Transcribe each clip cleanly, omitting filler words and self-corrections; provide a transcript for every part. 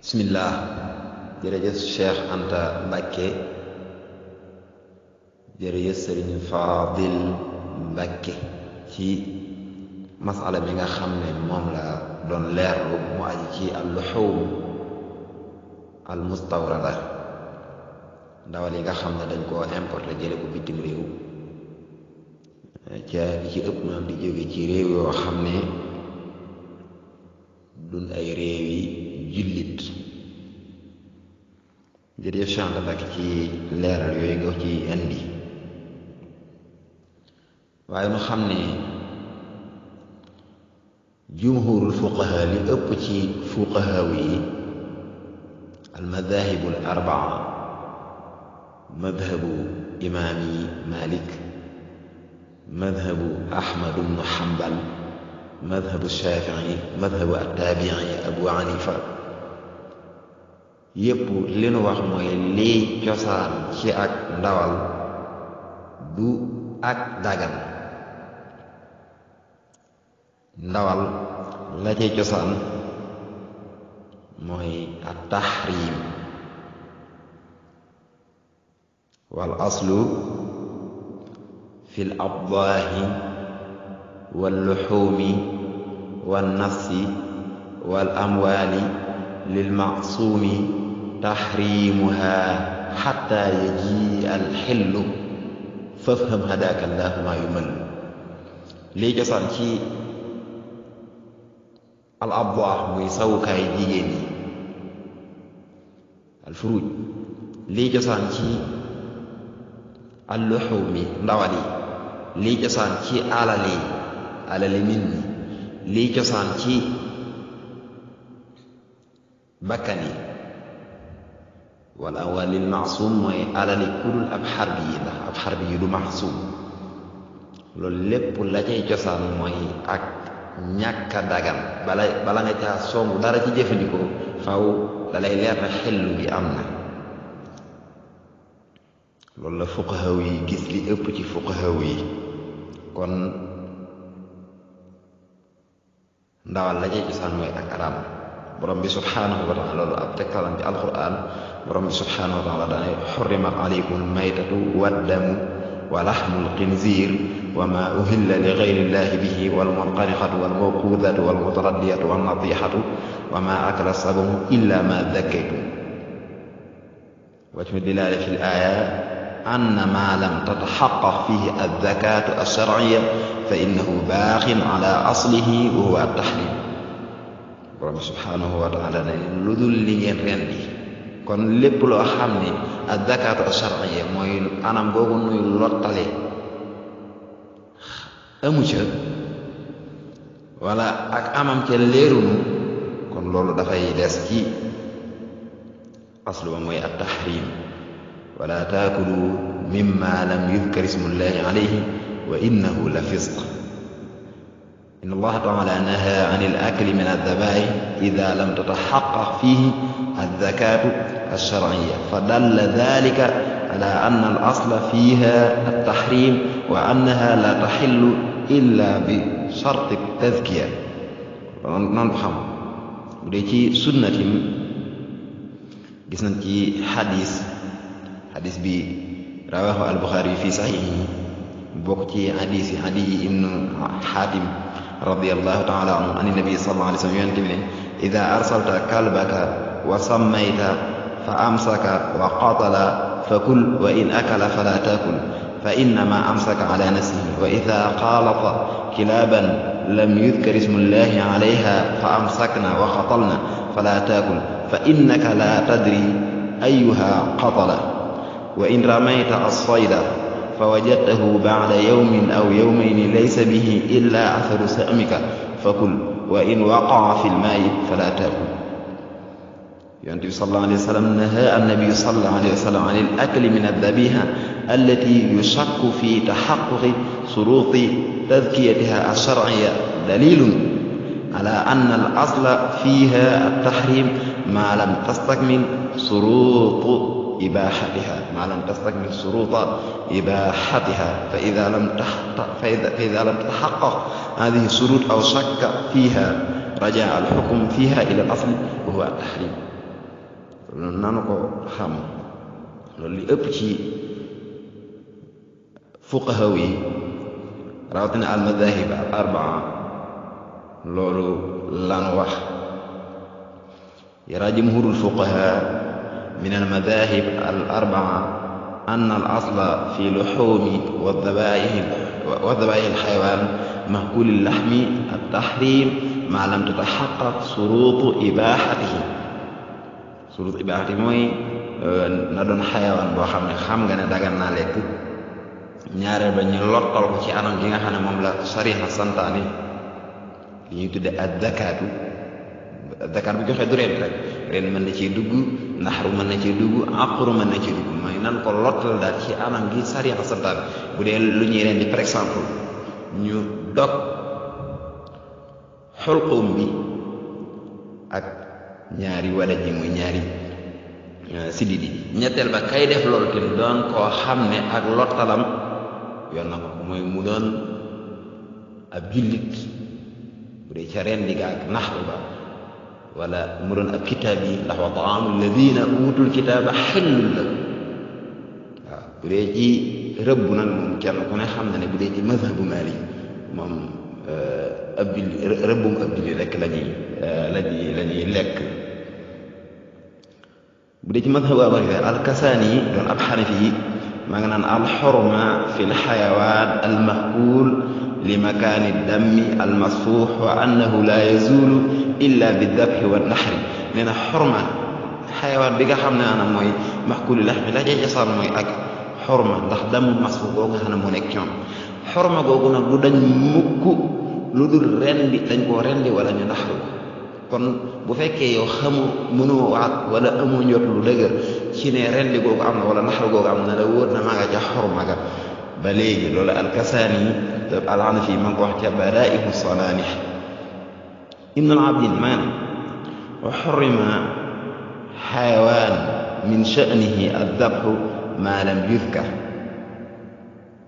bismillah jërëjëf Cheikh Anta Mbàkke jërëjëf Sëriñ Faadil Mbàkke ci masala mi nga xam ne moom la doon leerlu mu aji ci al-luhum al-mustawrada ndawal yi nga xam ne dañ koo importé jële ko bitim réew ca li ci ëpp moom di jóge ci réew yoo xam ne dun ay réew yi jullit. jërëjëf Cheikh Anta Mbàkke ci leeral yooyu nga ci indi waaye nu xam ne jumhurul fuqaha li ëpp ci fuqaha yi almadahibul arbaa madhabu imaami Malik madhabu Ahmad ibnu Hanbal madhabu Shafii madhabu attaabii Abu Hanifa yépp li nu wax mooy lii cosaan ci ak ndawal du ak dagan ndawal la cay cosaan mooy at tahrim wal aslu fi l abdaahi wal luxuumi wal nafsi wal amwaali lil ma'suumi tahrimuha xatta yaji alxillu fafham hadaaka allahu maa yumallu lii cosaan ci al abdaa muy sawukaay jigéen yi al furuj lii cosaan ci al luxuumi ndawal yi lii cosaan ci alali nit ñi lii cosaan ci bakkan yi wala walil maasum mooy alali kudul ab xarbi yi ndax ab xarbi yi du maasum loolu lépp la cay cosaan mooy ak ñàkk a dagan bala nga caa songu dara ci jëfandikoo faw dalay leer na xellu bi am na loolu la fuqahaw yi gis li ëpp ci fuqahaw yi kon ndawal la cay cosaan mooy ak araam borom bi subhaanahu wa taala loolu ab tegtalam ci alquran borom bi subhaanahu wa taala daane xurrimat aleykum almaytatu waddamu wa laxmu alxinziir wa ma uhilla li gayri llahi bihi walmunqaniqatu walmawquudatu walmutaraddiyatu wannatixatu wa ma akala sabuhu illa ma dakkaytum wajhu dilaala fi l-aaya anna ma lam tataxaqqaq fihi azzakaatu alsharciya fa innahu baaqin ala aslihi wa huwa at-taxriim borom bi subhaanahu wa taala ne lu dul li ngeen rendi kon lépp loo xam ne ak zakaatu shar'iyya mooy anam googu nuy lottale amu ca wala ak amam ca leerunu kon loolu dafay des ci aslu ba mooy at tahrim wala taakulu mimma lam yuzkar ismullahi alayhi wa innahu la fisq inna allaha taala naha an al-akli min ad-dabaa'ih idha lam tatahaqqaq fihi az-zakaatu ash-shar'iyya fadalla dhalika ala anna al-asla fiha at-tahrim wa annaha la tahillu illa bi shart at-tazkiya nan ko xam bu dee ci sunnatim gis nañ ci xadis bi rawahu al-Bukhari fi sahihi bokk ci xadis yi Adiy ibnu Xaatim radiyallahu taala anhu an nabi sallallahu alayhi wa sallam yonent bi ne ida arsalta kalbaka wa sammayta fa amsaka wa qatala fa kul wa in akala fala taakul fa innama amsaka ala nafsihi wa ida xaalata kilaaban lam yudkar ismullahi alayha fa amsakna wa qatalna fala taakul fa innaka la tadri ayyuha qatala wa in ramayta as-sayda فوجدته بعد يوم أو يومين ليس به إلا أثر سأمك فكل وإن وقع في الماء فلا تأكل النبي صلى الله عليه وسلم نهى النبي صلى الله عليه وسلم عن الأكل من الذبيحة التي يشك في تحقق شروط تزكيتها الشرعية دليل على أن الأصل فيها التحريم ما لم تستكمل شروط إباحتها فإذا لم تتحقق هذه الشروط أو شك فيها رجع الحكم فيها إلى الأصل وهو التحريم nanu ko xam loolu li ëpp ci fuqaha yi rawatina al madahib al arbaa loolu lan wax yara jumhurul fuqaha min al madahib al arbaa أن الأصل في لحوم وذبائح الحيوان مأكول اللحم التحريم ما لم تتحقق شروط إباحته mooy na doon xayawaan boo xam ne xam nga ne dagan naa lekk ñaareel ba ñu lottal ko ci anam gi nga xam ne moom la sariya santaane li ñuy tudde ak zakaatu zakaat bu joxee du reen rek ren mën na ciy dugg naxaru mën na ciy dugg àquru mën na ciy dugg mooy nan ko lottal daal ci anam gi sariya santaane bu dee lu ñuy ren di par exemple ñu dog xulqum bi ak ñaari wala ji muy ñaari siddi di ñetteel ba kay def loolu te doon koo xam ne ak lottalam yoon na ko mooy mu doon ab jullit bu dee ca ren di ga ak naxru ba wala mu doon ab kitaab yi ndax wa taamu alladina utul kitaaba xillul la waaw bu dee ci rëbb nag moom kenn ku ne xam na ne bu dee ci mazhabu Maalik moom ab julli rëbbum ab julli rek lañuy lekk bu dee ci mazhabu Abu Hanifa al-Kasaani yi doon ab xanafi yi maa ngi naan alxurma fi lxayawaan almakuul li makaani dammi almasfuux wa annahu la yazulu illa bidabxi wa naxri nee na xorma xayawaan bi nga xam ne ana mooy maxkuuli laxmi la ca jasaan mooy ak xorma ndax damm masfuux googu nga xam ne moo nekk ñoom xorma googu nag du dañ mukk lu dul rendi dañ koo rendi wala ñu naxru kon bu fekkee yow xamu mënoo waat wala amoo njot lu dëgër ci ne rendi googu am na wala naxru googu am na la wóor na maa nga ca xorma ga ba léegi loolu alkasaani al-Hanafi ma ngi ko wax ca Baraa'ihu Salaanih ibn al-Abidin maanaam wa xurrima xayawaan min sha'nihi ad-dabhu maa lam yuzkar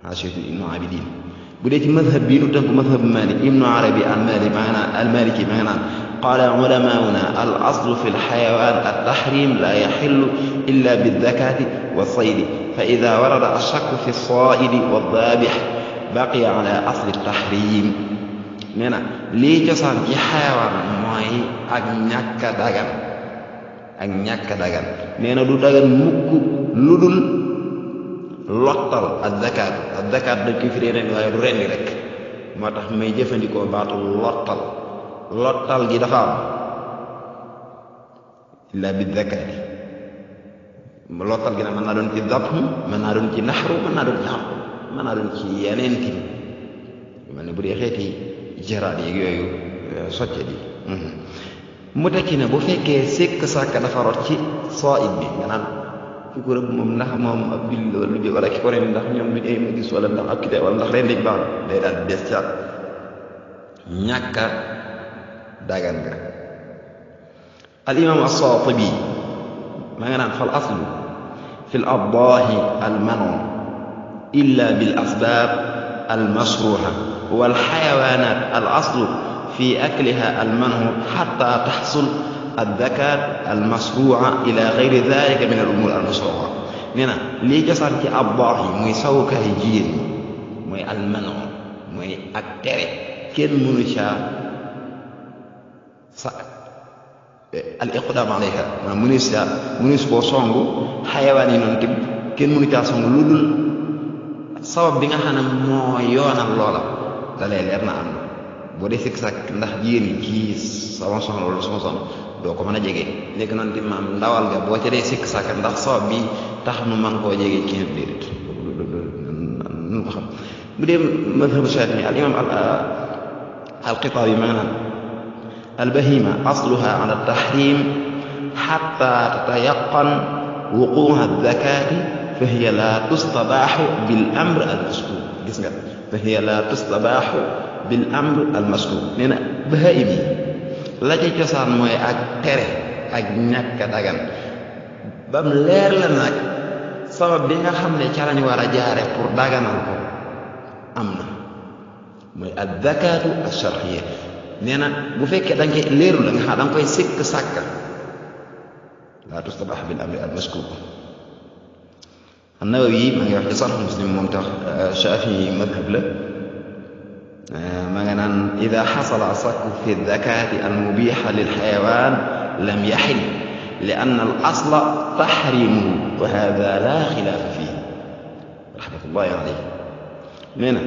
Ibn Abidin bu dee ci mazhab bii nu tënk mazhab Maalik ibnu Arabi al-Maliki ma nga naan qaala ulamaa'una al-aslu fi al-xayawaan at-tahriim laa yaxillu illaa bi-zakaati wa saydi fa idaa warada ash-shakku fi as-saa'idi wa-daabih baqiya alaa asli at-tahriim nee na lii cosaan ci xayawaan mooy ak ñàkk a dagan nee na du dagan mukk lu dul lottal ak zakaat dañ koy firee ren waaye du rendi rek moo tax may jëfandikoo baatu lottal gi dafa am illa bi zakaati lottal gi nag mën naa doon ci dabh mën naa doon ci naxru mën naa doon ci xam mën naa doon ci yeneen tim mel ne bu dee xeeti jaraat yeeg yooyu socce bi mu tekki ne bu fekkee sikk sàkk dafa rot ci saa'ib bi nga naan ki ko rëbb moom ndax moom ab julli la lu wala ki ko ren ndax ñoom duñ ay gis wala ndax ab kite wala ndax ren dañ baax day daal des ca ñàkka dagan nga al imam as-Saatibi ma nga naan fal aslu fi l adaahi al manu illa bil asbaab al mashruuha wal xayawaanaat al aslu fi akliha al manu xatta taxsul الذكاة المشروعة إلى غير ذلك من الأمور المشروعة nee na lii cosaan ci addaax yi muy sawukaay jigéen ñi mooy almano mooy ak tere kenn mënu caa sa al iqdaam alayha maanaam mënu koo songu xayawaan yi noonu tamit kenn mënu caa songu lu dul sabab bi nga xam ne moo yoonal loola da lay leer na am na boo dee sikk sàkk ndax jigéen ñi kii sama soxna wala sama soxna doo ko mën a jege léegi noonu ti maam ndawal nga boo ca dee sikk sàkk ndax sabab bi tax nu man koo jege kii nag déedéet nu ko xam bu dee madhabu Shaafi'i al imam al-Xitaabi ma nga naan al-bahiima asluha ala at-tahriim xatta tatayaqan wuquu'a az-zakaati fa hiya laa tustabaaxu bil amr al-mashkuur gis nga fa hiya laa tustabaaxu bil amr al-mashkuur nee na bahaa'im yi la ca cosaan mooy ak tere ak ñàkk a dagan bam leer la nag sabab bi nga xam ne ca lañ war a jaare pour daganal ko am na mooy ak zakaatu ash-shar'iyya nee na bu fekkee da nga leerul la nga xam da nga koy sikk sàkka la tustabax bil amri al maskuuk. an-Nawawi ma ngi wax ci Sarh Muslim moom tax Shaafi'i madhab la ma nga naan ida xasala sakku fi zakati al mubixa lil xayawaan lam yaxil li anna al asla taxrimuhu wa hada la xilaafa fihi rahmatullahi alayhi. nee na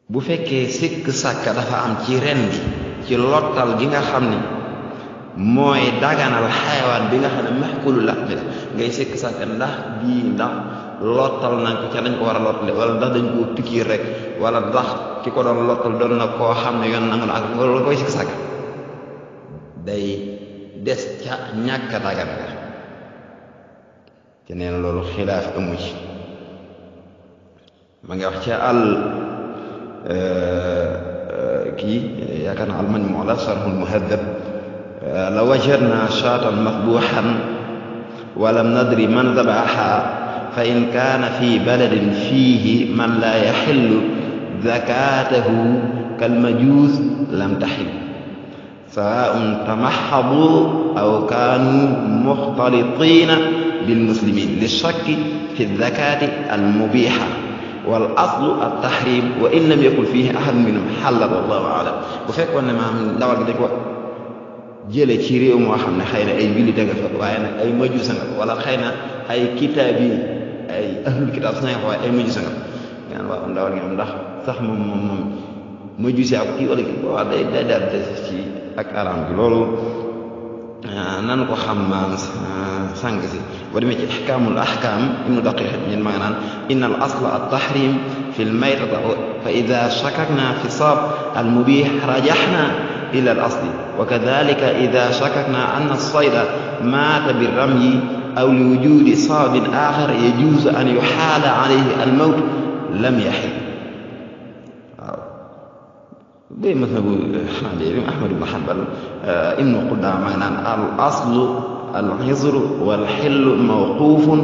bu fekkee sikk sàkka dafa am ci ren gi ci lottal gi nga xam ni mooy daganal xayawaan bi nga xam ne maxkulu laxmi la ngay sikk sàkka ndax bii ndax lottal nañ ko ca dañ ko war a lottale wala ndax dañ koo pikiir rek wala ndax ki ko doon lottal doon na koo xam ne yoon nangu na ak loolu koy sikk sàkka day des ca ñàkk dagan nga te nee na loolu xilaaf amu ci. ma ngi wax ca al kii yaakaar na al-Majmuu' la Sharhul Muhaddab la wajadna shaatan masbuuhan wa lam nadri man dabaha fa in kaana fi baladin fiihi man laa yaxillu zakaatahu kalmajuus lam taxil sawaa'un tamaxxadu aw kaanu muxtalitiina bilmuslimiin li shakki fi zakaati almubiixa wal aslu at-tahriim wa in lam yakun fiihi ahadun minhum xallat wallaahu a'lam. bu fekkoon ne maanaam ndawal gi dañ ko jële ci réew moo xam ne xëy na ay jullit nga fa waaye nag ay majuusa nga wala xëy na ay kitaabi ay ahlul kitaab sax nga fa waaye ay majuusa nga fa waaw ndawal gi moom ndax sax moom majuusi ak kii wala kii waaw day daal des ci ak araam gi loolu nan ko xam sàng si boo demee ci ihkaamul ahkaam ibnu daqiq ñun ma nga naan inna al asla at tahrim fi l maytata fa ida shakakna fi saab al mubih rajaxna ila al asli wa kadalika ida shakakna anna sayda maata bi ramyi aw li wujudi saabin axar yajuuzu an yuxaala alayhi al mawt lam yaxil. waaw bay mazhabu xanafi Ahmad ibn Hanbal ibnu Qudaama ma nga naan al aslu al-hizru wal hillu mawquufun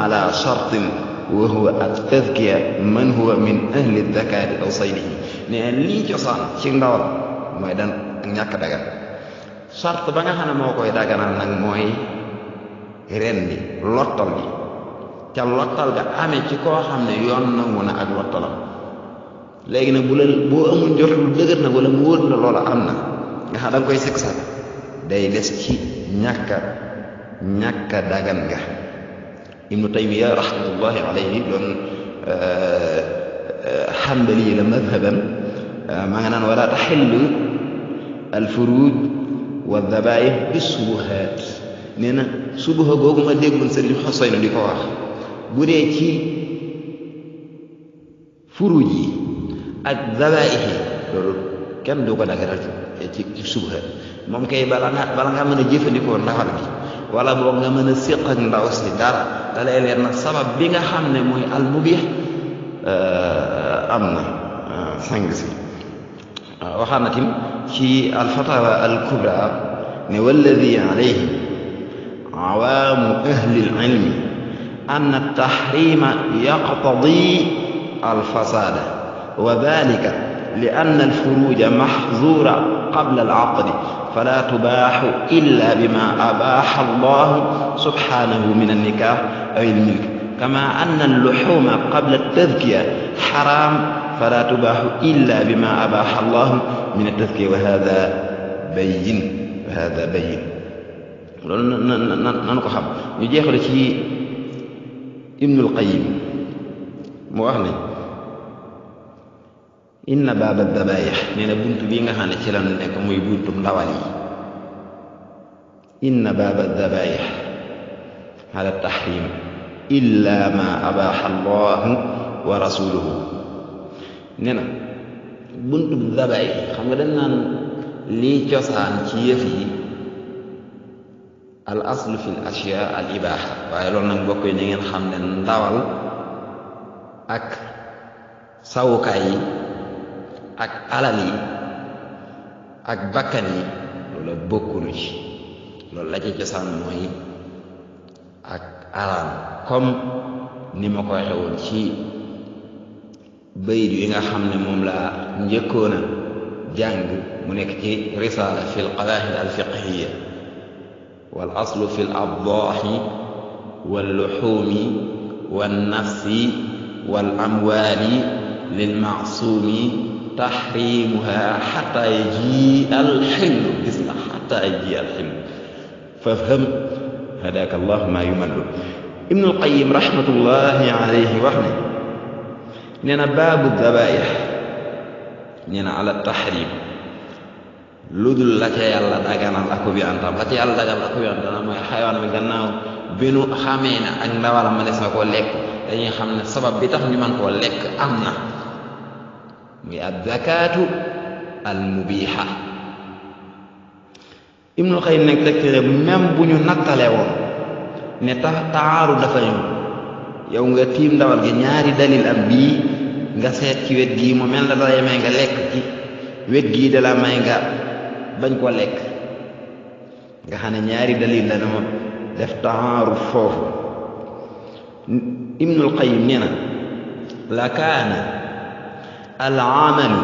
ala shartin wa huwa at-tazkiya man huwa min ahli ad-zakaati aw saydihi. ne lii cosaan ci ndawal mooy dan ak ñàkk dagan sart ba nga xam ne moo koy daganal nag mooy ren bi lottal gi ca lottal ga amee ci koo xam ne yoon nangu na ak lottalam. léegi nag boo amul jot lu dëgër na wala mu wóor la loola am na nga xam da nga koy sikk sàkk day des ci ñàkk dagan nga. Ibnu Taymiya rahmatullahi alayhi doon xambali la madhaban ma nga naan wala taxillu alfuruud wa dabaa'ih bi subuhaat. nee na subuha googu ma déggoon Sëriñ Xuseynu di ko wax bu dee ci furuuj yi ak dabaa'ih yi loolu kenn du ko daganal ci subuha moom kay bala nga mën a jëfandikoo ndawal bi wala boog nga mën a séq ak ndaw si dara da lay leer nag sabab bi nga xam ne mooy almubih am na sang si. waxaan na tim ci alfatawa alkubra ne walladi alayhi awaamu ahli alilmi an altaxrima yaqtadi alfasada wa dalika li anna alfuruja maxzura qabla alaqdi fala tubaaxu illa bima abaaxa allahu subhanahu min alnikah aw almilk kama anna alluxuma qabla altadkiya xaraam fala tubaaxu illa bima abaaxa allahu min altadkiya wa hada bayin loolu nan ko xam. ñu jeexale ci Ibnul Qayyim mu wax ne inna baaba dabaayix nee na bunt bii nga xam ne ci la nekk muy buntu ndawal yi inna baaba dabaayix ala tahrim illa ma abaaxa allahu wa rasuluhu. nee na buntu dabaayix xam nga dañ naan lii cosaan ci yëf yi al aslu fi l ashyaa al ibaaxa waaye loolu nag bokk yi ni ngeen xam ne ndawal ak sawukaay yi ak alal yi ak bakkan yi loolu bokkulu ci loolu la ci cosaan mooy ak araam comme ni ma ko waxee woon ci bayit yi nga xam ne moom laa njëkkoon a jàng mu nekk ci risaala fi l qawaahid al fiqhiya wal aslu fi l abdaahi wal luxuumi wan nafsi wal amwaali lil maasuumi taxriimuha xataa yaji al xillu. gis nga xataa yaji al xillu fafham hadaaka allah maa yumallu. Ibnul Qayyim rahmatullahi alayhi wax ne nee na baabu dabaa'ih nee na ala tahrim lu dul la ca yàlla daganal ak bi antam la ca yàlla daganal ak bi antam mooy xayawaan bi gannaaw bi nu xamee ne ak ndawal mënees na koo lekk dañuy xam ne sabab bi tax ñu mën koo lekk am na muy ad zakaatu al mubiha. Ibnul Qayyim nag teg ci même bu ñu nattale woon ne taaru dafa ñëw yow nga tiim ndawal gi ñaari dalil am bii nga seet ci wet gii mu mel na dalay may nga lekk ci wet gii dala may nga bañ ko lekk nga xam ne ñaari dalil la dama def taaru foofu. Ibnul Qayyim nee na la kaana al amalu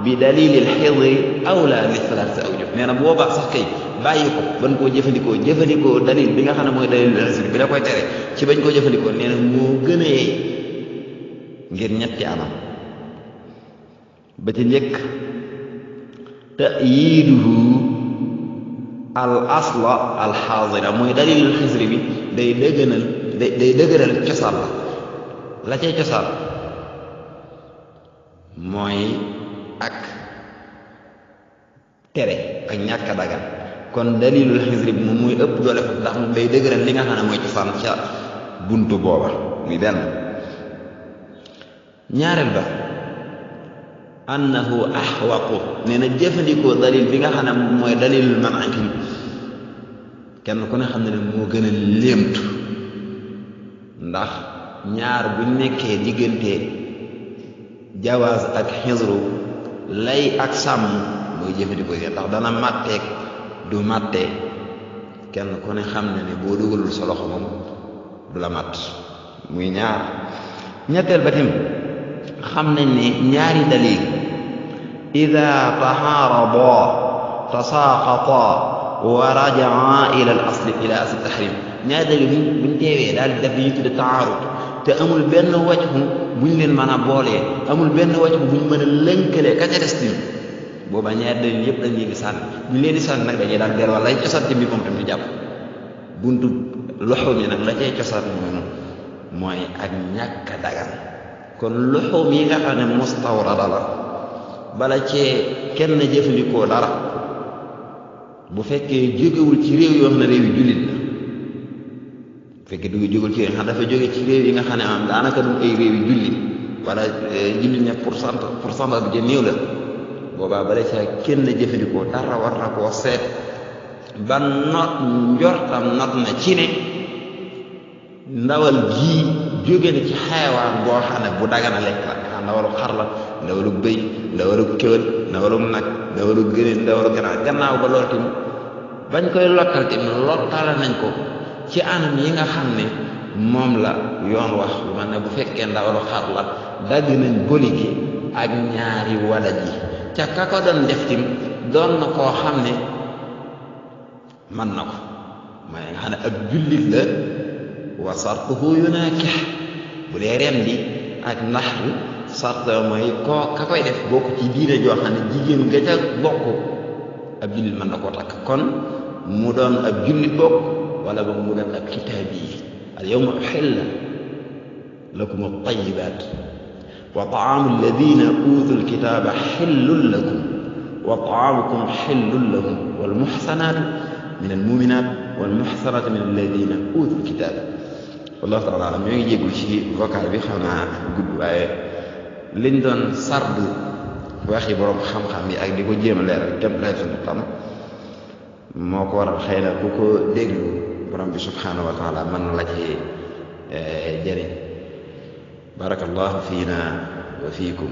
bi dalil al xidri awla li salaati awjuh. nee na boobaa sax kay bàyyi ko ban koo jëfandikoo dalil bi nga xam ne mooy dalil al bi la koy tere ci bañ koo jëfandikoo nee na moo gën a yey ngir ñetti anam. ba ci njëkk ta'yiiduhu al asla al xaadira mooy dalilul xisri bi day dëgëral cosaan la cay cosaan mooy ak tere ak ñàkk a dagan. kon dalilul xisri bi moom muy ëpp doole fa ndax moom day dëgëral li nga xam ne mooy cosaan ca buntu booba muy benn. ñaareel ba annahu axwaqu nee na jëfandikoo dalil bi nga xam ne mooy dalilul man'ati kenn ku ne xam ne moo gën a léemtu ndax ñaar buñ nekkee diggante jawaaz ak xisru lay ak sàmm mooy jëfandikoo yi ndax dana màtteeg du màttee kenn ku ne xam ne boo dugalul sa loxo moom du la màtt muy ñaar. ñetteel ba tim xam nañ ne ñaari dalil ida taxaarada tasaaqata wa rajaa ila al asli tahrim. ñaari dalil buñ teewee daal di def li ñuy tudde taarud te amul benn wajhu buñ leen mën a boolee amul benn wajhu buñ mën a lënkalee ka ca des tim booba ñaari dalil yëpp dañ leen di sànni buñ leen di sànni nag dañuy daal delluwaat lañ cosaan ci mbir moom tam ñu jàpp buntu loxoom yi nag la cay cosaan moom mooy ak ñàkk a dagan. kon luxum yi nga xam ne mustawrada la bala cee kenn jëfandikoo dara bu fekkee jógewul ci réew yoo xam ne réew yi jullit la bu fekkee jógewul ci réew xam dafa jóge ci réew yi nga xam ne am daanaka du ay réew yi jullit wala jullit ne pourcentage bi néew la boobaa bala cee kenn jëfandikoo dara war na koo seet ba not njortam not na ci ne ndawal gii jóge na ci xayawaan boo xam ne bu dagana lekk la nga xam ndawalu xar la ndawalu bëy ndawalu kéwél ndawalu nag ndawalu gëneen ndawalu gannaaw ba loolu tamit bañ koy lottal tamit lottale nañ ko ci anam yi nga xam ne moom la yoon wax lu mel ne bu fekkee ndawalu xar la dagg nañ boli gi ak ñaari wala ji ca ka ko doon def tim doon na koo xam ne man na ko mooy nga xam ne ab jullit la wa sartuhu yunaakih bu dee ren bi ak nax bi sart mooy koo ka koy def bokk ci diine joo xam ne jigéen nga ca bokk ab jullit mën na koo takk kon mu doon ab jullit bokk wala ba mu doon ab kitaab yi al yawma uhilla lakum at-tayyibaat wa ta'aamu alladina uutul kitaaba xillun lakum wa ta'aamukum xillun lahum wal muxsanaatu min al muminaat wal muxsanaatu min alladina uutul kitaaba. wallahu taala alam ñoo ngi jéggul ci vocal bi xam naa gudd waaye liñ doon sard waxi borom xam-xam yi ak di ko jéem a leeral tem lay sunu tam moo ko waral xëy na ku ko déglu borom bi subhanahu wa taala mën na la ci jëriñ. barakallahu fiina wa fiikum.